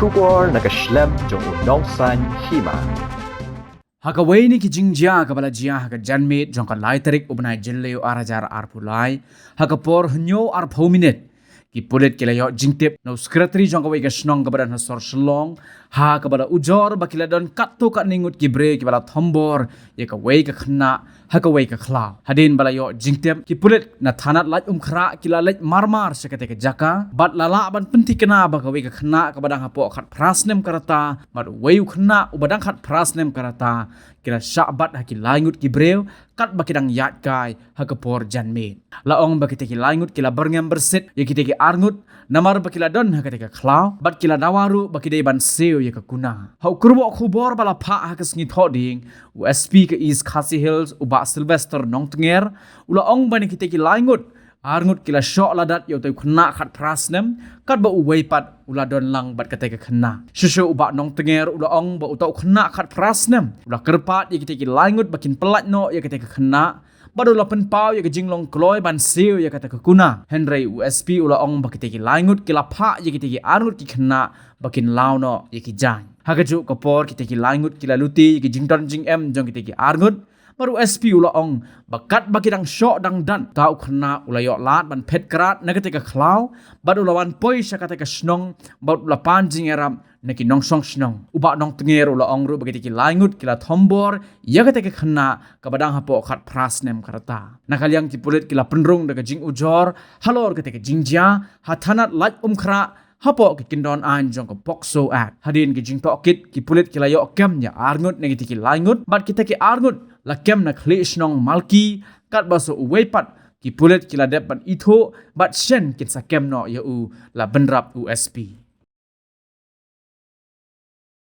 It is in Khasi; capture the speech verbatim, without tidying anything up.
Khubor na ka shlem jong u Nongsaiñ Hima. Ha kawei na ki jingjia kaba la jia ha ka janmiet jong ka lai tarik u bnai Jylliew ar hajar arphew lai, ha ka por hynñiew arphew minit, ki pulit ki la ïoh jingtip na u sekretari jong kawei ka shnong kaba don ha sor Shillong, ha kaba la ujor ba ki la don katto katne ngut ki briew kiba la thombor ïa kawei ka khynnah ha kawei ka khlaw. Hadien ba la ïoh jingtip, ki pulit na thanat Laitumkhrah ki la leit marmar sha katei ka jaka bad la lah ban pynthikna ba kawei ka khynnah kaba dang hapoh khatphra snem ka rta bad uwei u khynnah uba dang khatphra snem ka rta ki la shah bat ha ki lai ngut ki briew katba ki dang ïaid kai ha ka por janmiet. La ong ba kitei ki lai ngut ki la byrngem byrsit ïa kitei ki ar ngut namar ba ki la don ha katei ka khlaw bad ki la dawa ruh ba ki dei ban siew ïa ka kuna. Ha u kyrwoh khubor ba la phah ha ka sngi Thohdieng, u S P ka East Khasi Hills, u Bah Sylvester Nongtnger, u la ong ba na kitei ki lai ngut, ar ngut ki la shoh ladat ïa utei u khynnah khatphra snem katba uwei pat u la don lang bad katei ka khynnah. Shuh shuh u Bah Nongtnger u la ong ba utei u khynnah khatphra snem u la kyrpad ïa kitei ki lai ngut ba kin pyllait noh ïa katei ka khynnah bad u la pynpaw ïa ka jinglong kloi ban siew ïa katei ka kuna. Hynrei u S P u la ong ba kitei ki lai ngut ki la phah ïa kitei ki ar ngut ki khynnah ba kin law noh ïa ki jaiñ. Ha kajuh ka por kitei ki lai ngut ki la lute ïa ki jingdon jingem jong kitei ki ar ngut. Bad u S P u la ong ba katba ki dang shoh dang dat, uta u khynnah u la ïoh lad ban phet krad na katei ka khlaw bad u la wan poi sha katei ka shnong bad u la pan jingïarap na ki nongshong shnong. U Bah Nongtnger u la ong ruh ba kitei ki lai ngut ki la thombor ïa katei ka khynnah kaba dang hapoh khatphra snem ka rta. Na ka liang ki pulit ki la pynrung da ka jingujor halor katei ka jingjia ha thanat Laitumkhrah hapoh ka kyndon aiñ jong ka POCSO Act. Hadien ka jingtohkit, ki pulit ki la ïoh kem ïa ar ngut na kitei ki lai ngut bad kitei ki ar ngut la kem na khlieh shnong Malki katba sa uwei pat ki pulit ki la dep ban ithuh bad shen kin sa kem noh ïa u, la bynrap u S P.